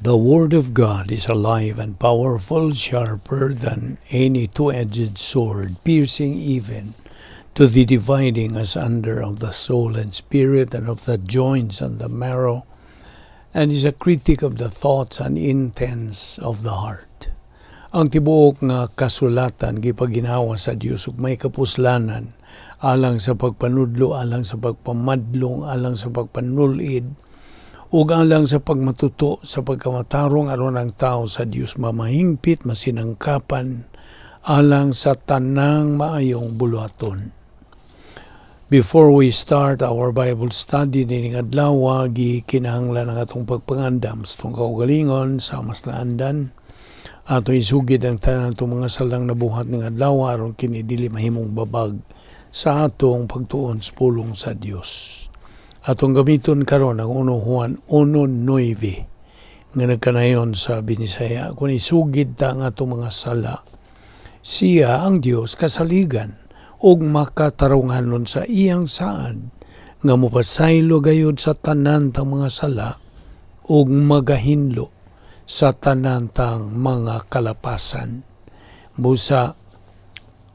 The Word of God is alive and powerful, sharper than any two-edged sword, piercing even to the dividing asunder of the soul and spirit and of the joints and the marrow, and is a critic of the thoughts and intents of the heart. Ang tibuok nga kasulatan gipaginhawa sa Dios ug may kapuslanan alang sa pagpanudlo, alang sa pagpamadlong, alang sa pagpanulid, ug alang sa pagmatuto sa pagkamatarong aron ang tao sa Dios mamahingpit, masinangkapan alang sa tanang maayong buluhaton. Before we start our Bible study nining adlaw, gikinahanglan ang atong pagpangandam sa atong kaugalingon sa mas naandan. Ato isugid ang tanan atong mga salang nabuhat ning adlaw aron kini dili mahimong babag sa atong pagtuon sa pulong sa Dios. Atong gamiton karon ang 1 Juan 1:9 nga nagkanayon sa Binisaya. Kung isugid ta ang atong mga sala, siya ang Dios kasaligan ug makatarunganon sa iyang saad nga mopasaylo gayud sa tanan tang mga sala ug magahinlo sa tanan tang mga kalapasan. Busa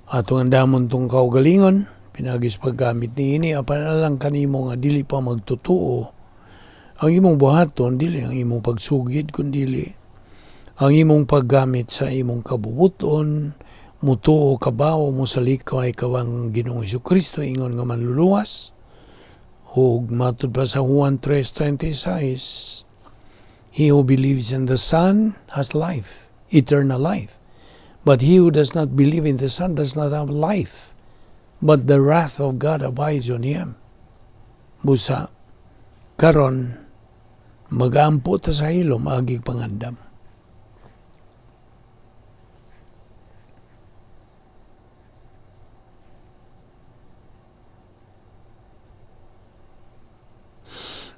atong andamon tong kaugalingon pinagis paggamit niini, apan alang kanimo nga dili pa magtotoo, ang imong buhaton dili ang imong pagsugid kundili ang imong paggamit sa imong kabubuton. Mutuo ka ba o mosalikay ka bang Ginoong Hesukristo ingon nga manluluwas? Ug matud pa sa Juan 3:36, he who believes in the Son has life, eternal life. But he who does not believe in the Son does not have life, but the wrath of God abides on him. Busa, karon magampo ta sa hilom agig pangandam.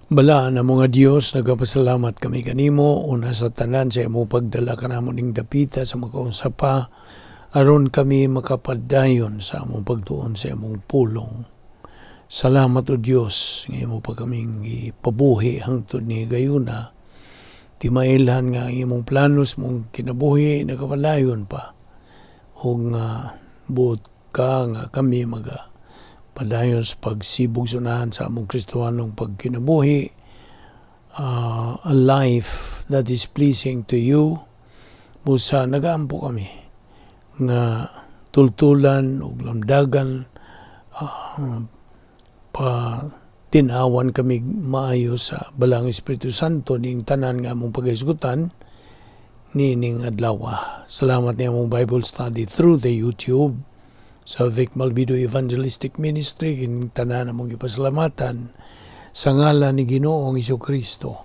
Balaan ang mga Dios, nagapasalamat kami kanimo una sa tanan sa imong pagdala kanamo ning dapita sa makaunsa pa aron kami makapadayon sa among pagtuon sa imong pulong. Salamat o Dios nga imo pa kaming ipabuhi hangtod ni gayuna. Timailhan nga ang imong planos mong kinabuhi nagapalayon pa ug nga buot ka nga kami maga padayon sa pagsibog sunahan sa among Kristohanong pagkinabuhi, a life that is pleasing to you. Busa nagaampo kami nga tultulan ug lamdagan, pa tinawan kami maayo sa Balang Espiritu Santo ning tanan nga among paghisgutan nining adlaw. Salamat ni among Bible study through the YouTube sa Vic Malvido Evangelistic Ministry, kining tanan among gipasalamatan sa ngalan ni Ginoong Hesukristo.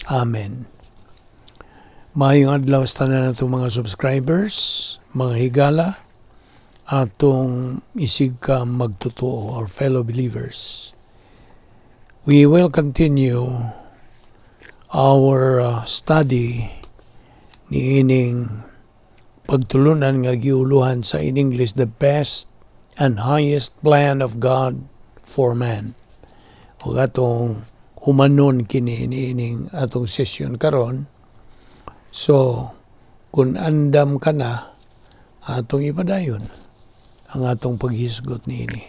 Amen. Maayong adlaw sa tanan natong mga subscribers, mga higala, atong isig ka magtotoo, our fellow believers. We will continue our study niining pagtulunan nga giuluhan sa in English, the best and highest plan of God for man. Ug atong humanon kini niining atong session karon. So, kung andam ka na, atong ipadayon ang atong paghisgot niini.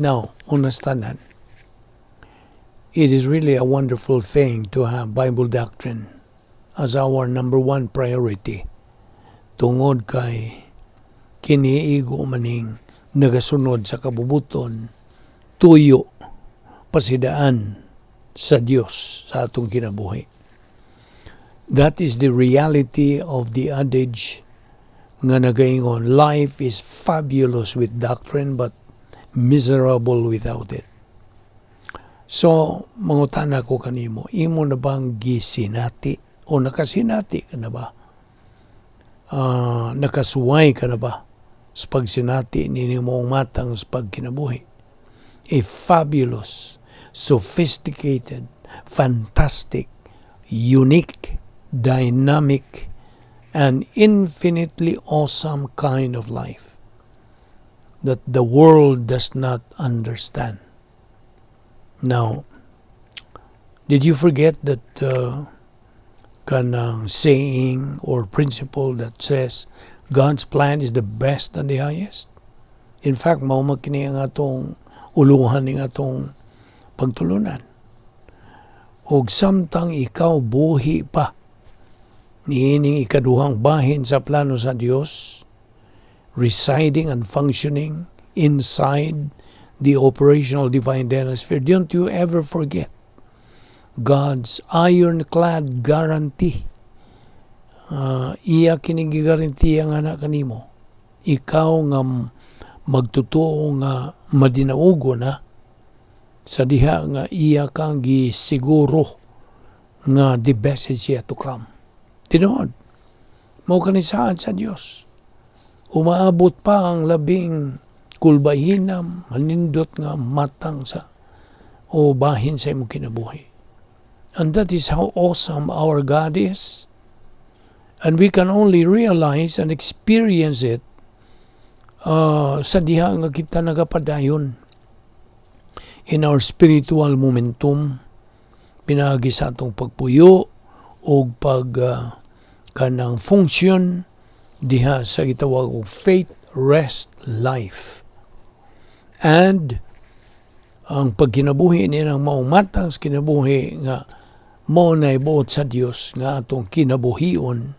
Now, unas tanan, it is really a wonderful thing to have Bible doctrine as our number one priority. Tungod kay kiniigo maning nagasunod sa kabubuton, tuyo, pasidaan sa Dios sa atong kinabuhi. That is the reality of the adage nga nagaingon, life is fabulous with doctrine but miserable without it. So, mangutana ko kanimo, imo na bang gisinati o nakasinati ka na ba? Nakasuway ka na ba sa pagsinati nini mong matang sa pagkinabuhi? A fabulous, sophisticated, fantastic, unique, dynamic, and infinitely awesome kind of life that the world does not understand. Now, did you forget that Kanang saying or principle that says God's plan is the best and the highest. In fact, mao man kini ang atong uluhan ning atong pagtulunan. Og samtang ikaw buhi pa niining ikaduhang bahin sa plano sa Dios, residing and functioning inside the operational divine dynasphere, don't you ever forget God's ironclad guarantee. Iya kini gigarantiya nga na kanimo. Ikaw nga magtutuo nga madinaugo na sa diha nga iya kang gisiguro nga the best is yet to come. Tinuod. Mao kani saad sa Dios. Umaabot pa ang labing kulbahinam, manindot nga matang sa o bahin sa imong kinabuhi. And that is how awesome our God is. And we can only realize and experience it sa diha nga kita nagapadayon in our spiritual momentum pinaagi sa atong pagpuyo o pag kanang function diha sa gitawag og faith rest life. And ang pagkinabuhi ni ng maumatang sa kinabuhi nga mao na buot sa Dios nga atong kinabuhion,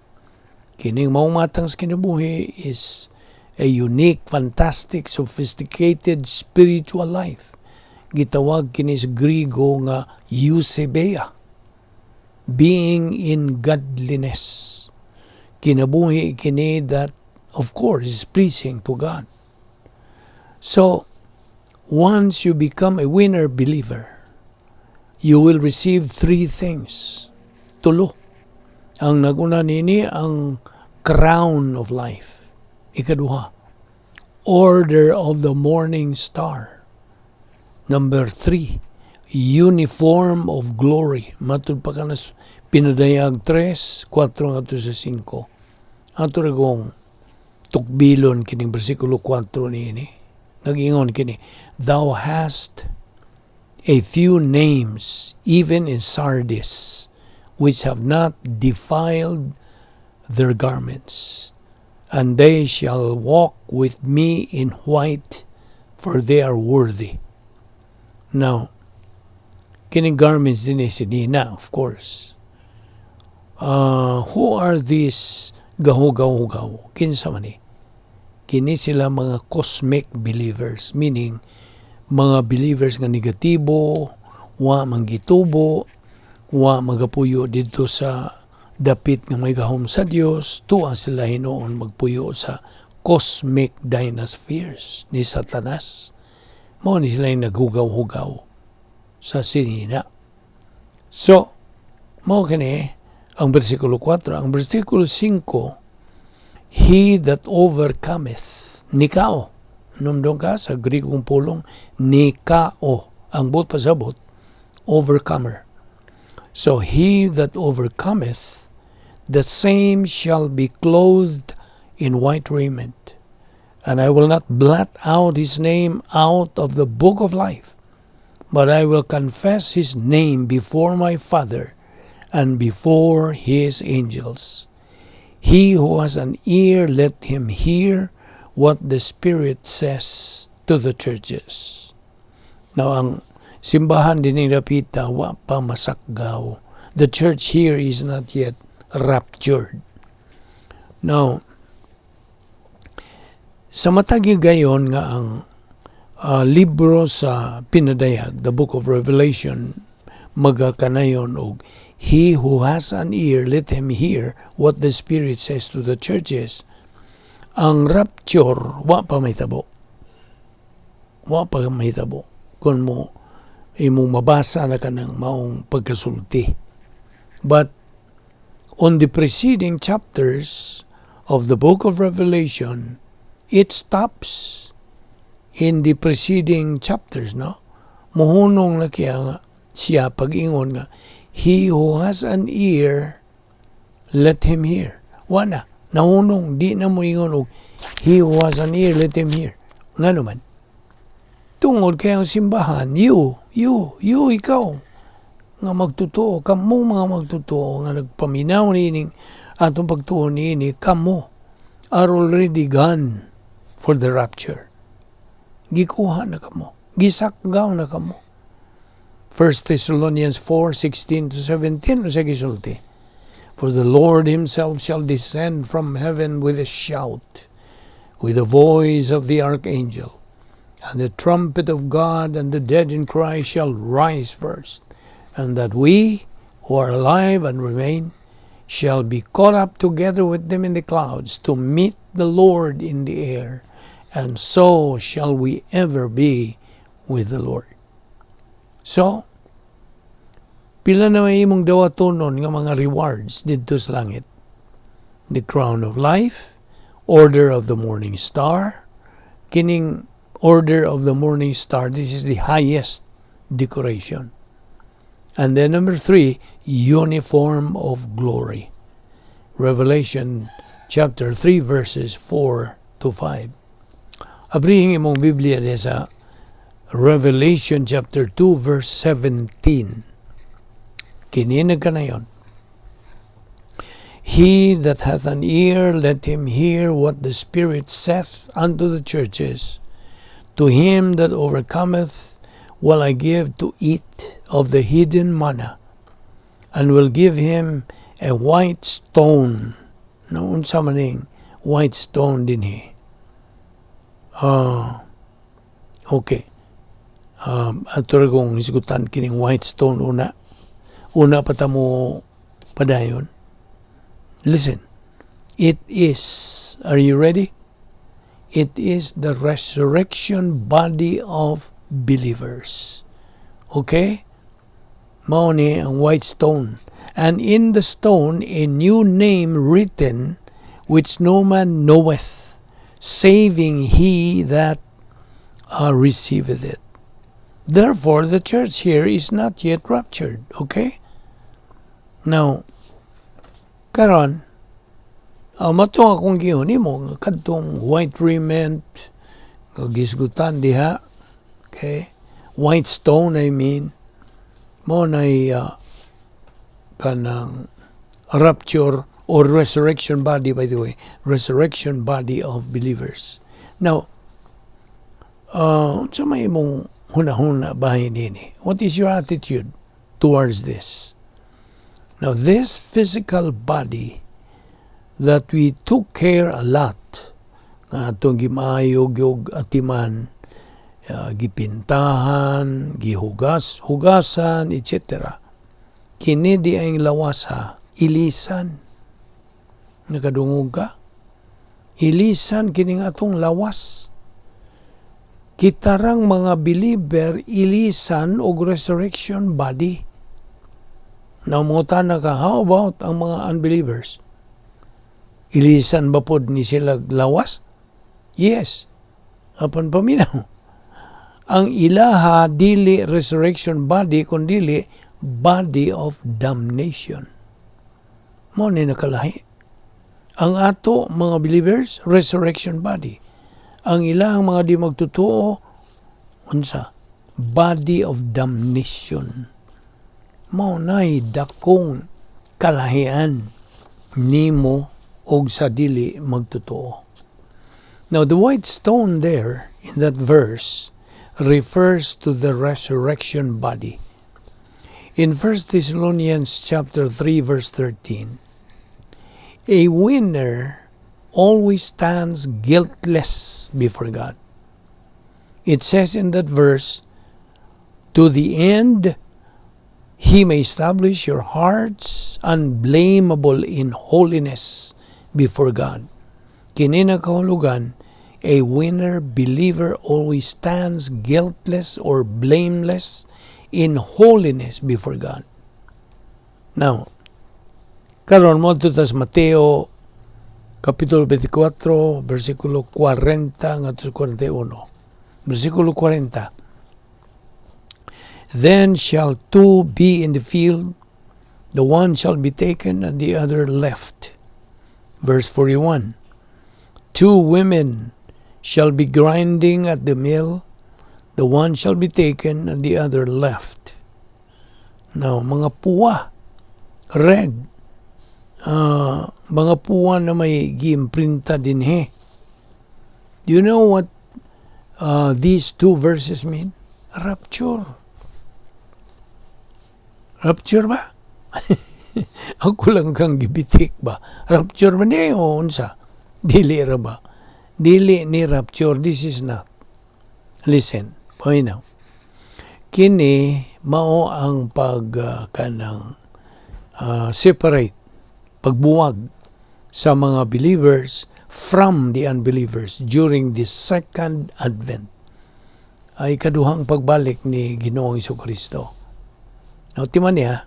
kining maumatang sa kinabuhi is a unique, fantastic, sophisticated spiritual life. Gitawag kini sa Grigo nga eusebeia, being in godliness. Kinabuhi kini that, of course, is pleasing to God. So once you become a winner believer, you will receive three things. Tulo. Ang naguna nini, ang crown of life. Ikaduha, order of the morning star. Number three, uniform of glory. Matud pa kanas Pinadayag 3, 4 ngadto sa 5. Ato ra kong tukbilon kining bersikulo 4 niini. Nag-ingon kini, "Thou hast a few names even in Sardis which have not defiled their garments, and they shall walk with me in white, for they are worthy." Now, kining garments din si Nina, of course. Who are these gahugaw-hugaw? Kinsa man ni? Kini sila mga cosmic believers, meaning mga believers nga negatibo, wa manggitubo, wa magapuyo didto sa dapit nga may gahom sa Dios, tuwa sila hinuon magpuyo sa cosmic dynaspheres ni Satanas. Mao ni sila yung naghugaw-hugaw sa sinina. So, mao kini ang bersikulo 4. Ang bersikulo 5, "He that overcometh," nikao. Numdong ka sa Grigong pulong, nikao. Ang buot pasabot, overcomer. So, "He that overcometh, the same shall be clothed in white raiment. And I will not blot out his name out of the book of life, but I will confess his name before my Father and before his angels. He who has an ear, let him hear what the Spirit says to the churches." Now, ang simbahan din ni Rapita, wa pa masakgaw. The church here is not yet raptured. Now, sa matag gayon nga ang libro sa Pinadayag, the Book of Revelation, magakanayon og "He who has an ear, let him hear what the Spirit says to the churches." Ang rapture, wa pa mahitabo. Wa pa mahitabo. Kung mo imong mabasa na kanang maong pagkasulti. But on the preceding chapters of the Book of Revelation, it stops in the preceding chapters, no? Muhunong na kaya nga siya pag-ingon nga, "He who has an ear, let him hear." Wala. Nahunong, di na mo ingon og "He who has an ear, let him hear." Nga naman, tungod kay ang simbahan, you, ikaw, Nga magtotoo, kamo mga magtotoo nga nagpaminaw niining atong pagtuo niini, kamo are already gone for the rapture. Gikuha na kamo. Gisakgaw na kamo. 1 Thessalonians 4:16 to 17, sa gisulti, "For the Lord himself shall descend from heaven with a shout, with the voice of the archangel, and the trumpet of God, and the dead in Christ shall rise first. And that we who are alive and remain shall be caught up together with them in the clouds to meet the Lord in the air, and so shall we ever be with the Lord." So, pila na may imong dawatonon nga mga rewards didto sa langit? The crown of life, order of the morning star, kining order of the morning star, this is the highest decoration. And then number three, uniform of glory. Revelation chapter 3 verses 4 to 5. Abrihin imong Biblia diha sa Revelation chapter 2 verse 17. Kini nagkanayon. "He that hath an ear, let him hear what the Spirit saith unto the churches. To him that overcometh will I give to eat of the hidden manna, and will give him a white stone." No, unsa man ning white stone dinhi? Ah, okay. Ato ra kong hisgutan kining white stone una. Una pa ta mo padayon. Listen. It is, are you ready? It is the resurrection body of believers. Okay? Mao ni ang white stone. "And in the stone a new name written, which no man knoweth, saving he that receiveth it." Therefore, the church here is not yet raptured. Okay? Now, karon, mao to akong giingon nimo nga kadtong white raiment nga gisgutan diha, okay, white stone, I mean, mao nay kanang rapture or resurrection body, by the way, resurrection body of believers. Now, unsa may imong hunahuna bahin nini? What is your attitude towards this? Now, this physical body that we took care a lot, nga atong gimaayo og atiman, gipintahan, gihugas, hugasan, etc. Kini diay lawas ha, ilisan. Nakadungog ka? Ilisan kining atong lawas. Kitarang mga believer ilisan og resurrection body. Namutana ka, how about ang mga unbelievers? Ilisan ba pod ni sila lawas? Yes. Apan paminaw. Ang ilaha dili resurrection body kundili body of damnation. Mao ni nakalahi. Ang ato mga believers, resurrection body. Ang ilang mga di magtotoo, unsa? Body of damnation. Mao nay dakong kalahian nimo og sa dili magtotoo. Now, the white stone there in that verse refers to the resurrection body. In 1 Thessalonians chapter 3 verse 13, a winner always stands guiltless before God. It says in that verse, "To the end he may establish your hearts unblameable in holiness before God." Kini nakahulugan, a winner believer always stands guiltless or blameless in holiness before God. Now, karon mo tas Mateo kapitulo 24 versikulo 40 ngadto 41. Versikulo 40. "Then shall two be in the field, the one shall be taken and the other left." Verse 41. "Two women shall be grinding at the mill, the one shall be taken and the other left." Now, mga puwa, red, mga puwa na may giimprinta dinhi. Do you know what these two verses mean? Rapture. Rapture ba? Ako lang kang gibitik ba? Rapture ba ni o unsa? Dili ra ba? Dili ni rapture. This is not. Listen, paminaw. Kini mao ang pag kanang separate, pagbuwag sa mga believers from the unbelievers during the second advent, ay kaduhang pagbalik ni Ginoong Kristo. Now, timan niya,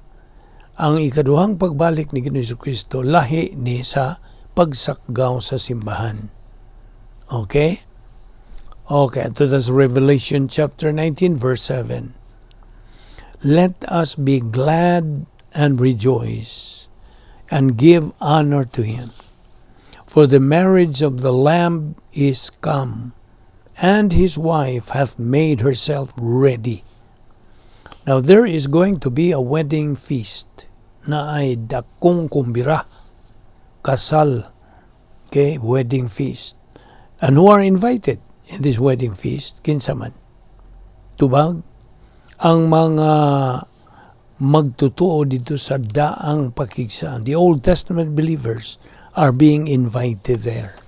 ang ikaduhang pagbalik ni Ginoong Kristo lahi ni sa pagsakgaw sa simbahan. Okay? Okay, ito sa Revelation chapter 19 verse 7. "Let us be glad and rejoice and give honor to him. For the marriage of the Lamb is come, and his wife hath made herself ready." Now there is going to be a wedding feast na ay dakong kumbira, kasal, okay, wedding feast. And who are invited in this wedding feast? Kinsa man? Tubag, ang mga magtutuo dito sa daang pakigsaan. The Old Testament believers are being invited there.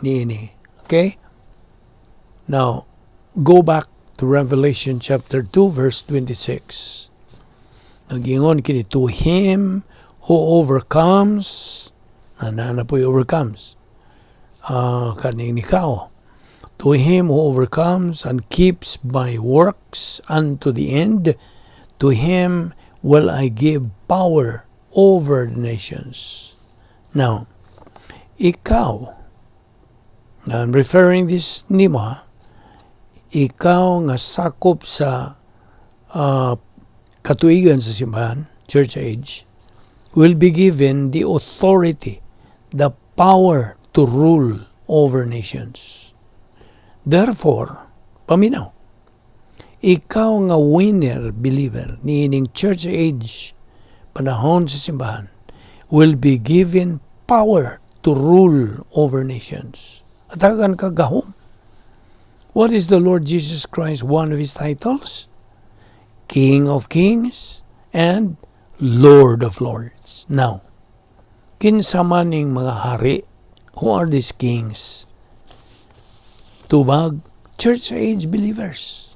Niini. Okay? Now, go back to Revelation chapter 2 verse 26. Nagingon kini, "To him who overcomes," na na po overcomes. Kaning nikaw. "To him who overcomes and keeps my works unto the end, to him will I give power over the nations." Now, ikaw, I'm referring this nimo ha, ikaw nga sakop sa katuigan sa simbahan, church age, will be given the authority, the power to rule over nations. Therefore, paminaw, ikaw nga winner believer niining church age, panahon sa simbahan, will be given power to rule over nations. Atagan ka gahom. What is the Lord Jesus Christ, one of his titles? King of Kings and Lord of Lords. Now, kinsa man ning mga hari? Who are these kings? Tubag, church age believers.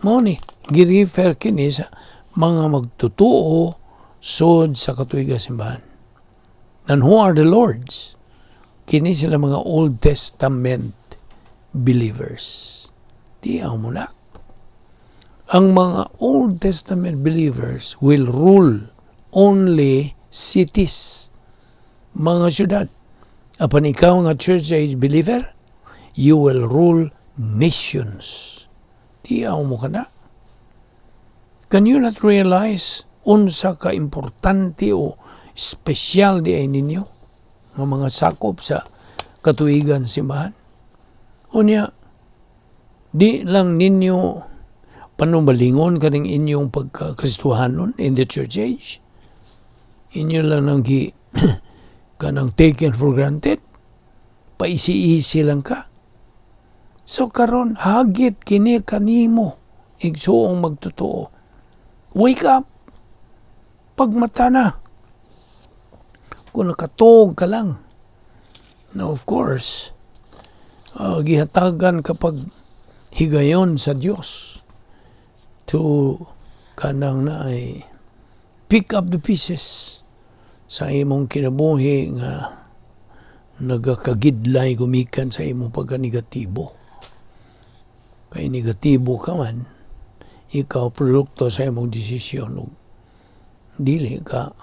Mao ni, gi-refer kini sa mga magtutuo sud sa katuiga simbahan. And who are the lords? Kini sila mga Old Testament believers. Tiyaw mo na. Ang mga Old Testament believers will rule only cities, mga syudad. Apan ikaw nga church age believer, you will rule nations. Tiyaw mo ka na. Can you not realize unsa ka importante o espesyal di ay ninyo nga mga sakop sa katuigan simbahan? Unya, di lang ninyo panumalingon kaning inyong pagka-Kristohanon in the church age. Inyo lang nang gi kanang taken for granted. Paisi-isi lang ka. So karon hagit kini kanimo, igsuong magtotoo. Wake up. Pagmata na. Kung nakatuog ka lang. Now, of course, gihatagan kapag higayon sa Dios to kanang na ay pick up the pieces sa imong kinabuhi nga nagakagidlay gumikan sa imong pagkanegatibo. Kay negatibo ka man, ikaw produkto sa imong desisyon ug dili ka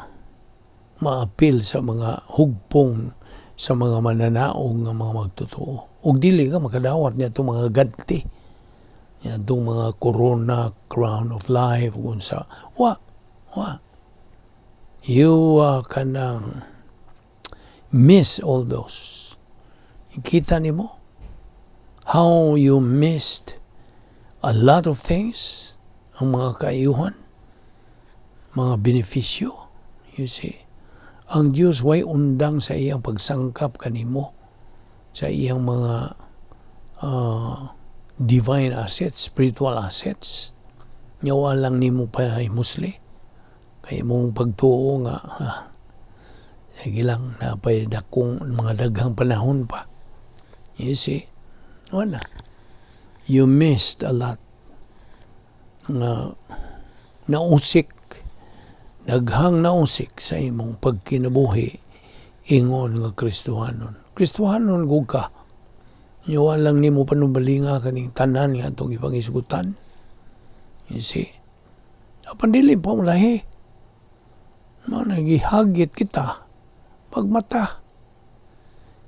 maapil sa mga hugpong sa mga mananaog nga mga magtotoo. Ug dili ka makadawat niadtong mga ganti. Niadtong mga corona, crown of life, unsa. Wa, wa. You kanang miss all those. Kita nimo how you missed a lot of things, ang mga kaayuhan. Mga benepisyo. You see? Ang Dios way undang sa iyang pagsangkap kanimo sa iyang mga divine assets, spiritual assets. Nya lang nimo pa musli. Kay imong pagtuo nga, sige lang, napay dakong mga daghang panahon pa. You see? Wala. You missed a lot. Nga nausik, daghang nausik sa imong pagkinabuhi ingon nga Kristohanon. Kristohanon gud ka. Nya lang nimo panumbalinga kaning tanan nga atong ipangisgutan. You see? Apan dili pa ulahi. Mao na gihagit kita pagmata.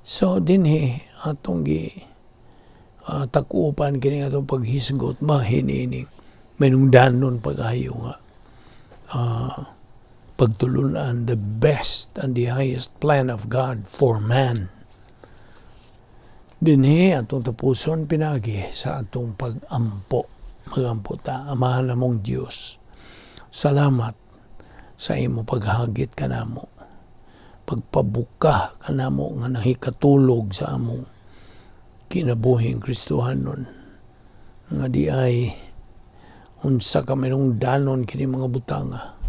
So dinhi atong gi takupan kini atong paghisgot mahinining manungdanon pag-ayo nga pagtulunan, the best and the highest plan of God for man. Dinhi atong tapuson pinagi sa atong pag-ampo. Magampo ta, Amahan namong Dios. Salamat sa imo paghagit kanamo. Pagpabuka kanamo nga nahikatulog sa among kinabuhing Kristohanon. Nga di ay unsa ka danon kini mga butanga.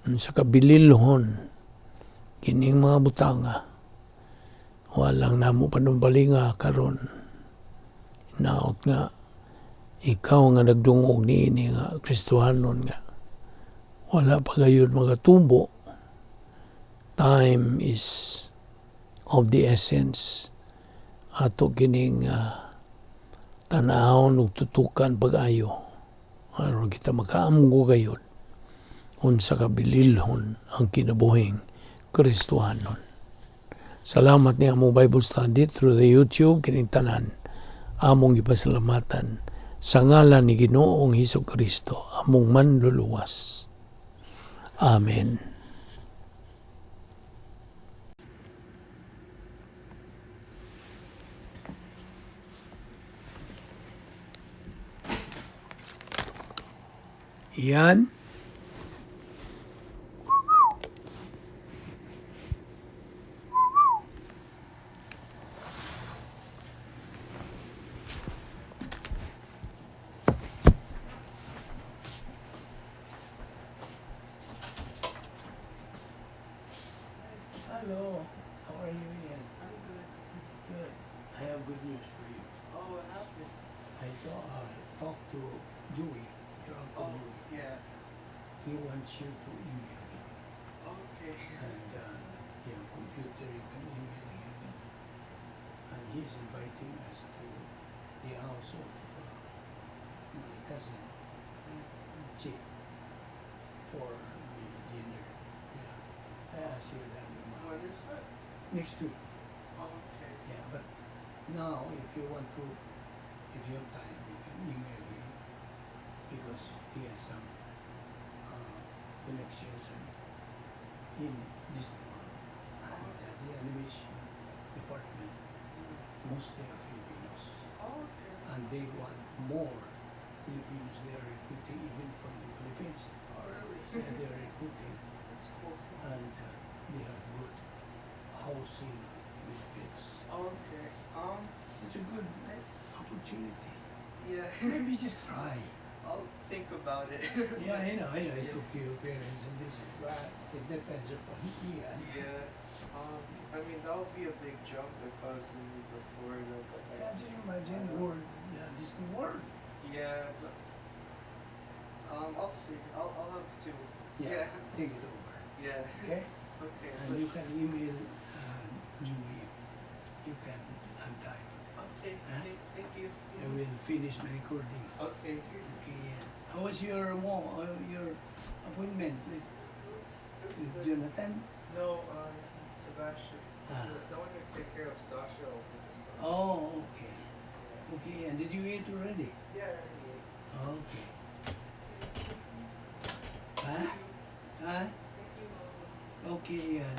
Unsa ka bililhon kining mga butanga. Walang namo panumbalinga karon. Naot nga ikaw nga nagdungog niini nga Kristohanon nga wala pa gayud magatubo. Time is of the essence. Ato kining tanawon ug tutukan pag-ayo aron kita makaamgo gayud unsa ka bililhon ang kinabuhing Kristohanon. Salamat ni among Bible study through the YouTube, kining tanan among ipasalamatan sa ngalan ni Ginoong Hesus Kristo, among manluluwas. Amen. Yan. Hello. How are you, Ian? I'm good. Good. I have good news for you. Oh, what happened? I talked to Joey, your uncle Oh, Joey. yeah. He wants you to email him. Okay. And you have computer, you can email him. And he's inviting us to the house of my cousin, Chi, for maybe dinner. Yeah. I asked you that When is it? Next week. Okay. Yeah, but now if you want to, if you have time, you can email him because he has some connections in Disney World and the animation department mostly are Filipinos Oh, okay. And they want more Filipinos. They are recruiting even from the Philippines. Oh, really? Yeah, they are recruiting That's cool. And they have good housing benefits. Okay. It's a good opportunity. Yeah. Maybe just try. I'll think about it. Yeah, I know. I talk to your parents and this, but it depends upon Ian. Yeah. I mean, that would be a big jump if I was to move to Florida, but I, Yeah, just imagine World, Disney World. Yeah, but I'll see. I'll have to. Yeah, Yeah. think it over. Yeah. Okay? Okay. And But, you can email Julie if you can have time. Okay. Huh? Thank you. I will finish my recording. Okay. Okay. Yeah. How was your appointment with, It was with good. Jonathan? No, Sebastian. Ah. The one who take care of Sasha over the summer. Oh, okay. Yeah. Okay, and did you eat already? Yeah, I already ate. Okay. Huh? Huh? Thank you, Mama. Okay, yan.